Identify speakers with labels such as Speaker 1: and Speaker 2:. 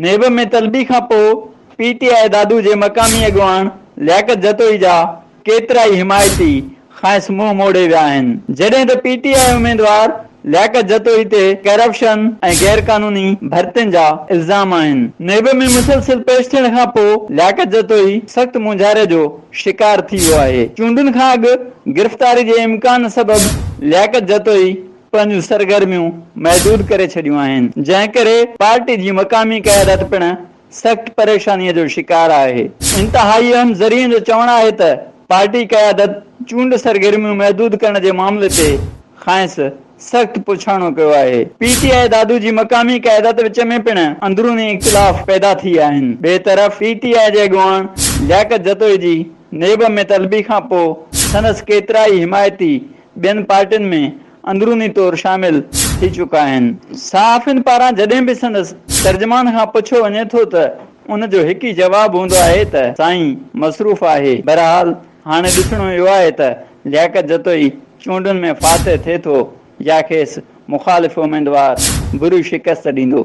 Speaker 1: NAB ۾ طلبي کانپوء P ٽي آء دادو جي مقامي اڳواڻ لياقت جتوئي جا ڪيترائي حمايتي کانئس منهن موڙي ويا آهن، جڏهن ته پي ٽي آء اميدوار لياقت جتوئي تي ڪرپشن ۽ غيرقانوني ڀرتين جا الزام آهن. نيب ۾ مسلسل پيش ٿيڻ کانپوء لياقت جتوئي سخت مونجهاري جو شڪار ٿي ويو آهي. چونڊن کان اڳ گرفتاري جي امڪان سبب لياقت جتوئي پنهنجون سرگرميون محدود ڪري ڇڏيون آهن، جنهن ڪري پارٽي جي مقامي قيادت پڻ سخت پريشانيء جو شڪار آهي. انتهائي اهم ذريعن جو چوڻ آهي ته پارٽي قيادت چونڊ سرگرميون محدود ڪرڻ جي معاملي تي کانئس سخت پڇاڻو ڪيو آهي. پي ٽي آء دادو جي مقامي قيادت وچ ۾ پڻ اندروني اختلاف پيدا ٿي ويا آهن. ٻئي طرف پي ٽي آء جي اڳواڻ لياقت جتوئي جي نيب ۾ طلبي کانپوء سندس ڪيترائي حمايتي ٻين پارٽين ۾ اندروني طور شامل ٿي چڪا آهن. صحافين پاران جڏهن به سندس ترجمان کان پڇيو وڃي ٿو ته ان جو هڪ ئي جواب هوندو آهي ته سائين مصروف آهي. بهرحال هاڻي ڏسڻو اهو آهي ته لياقت جتوئي چونڊن ۾ فاتح ٿئي ٿو يا کيس مخالف اميدوار بري شڪست ڏيندو.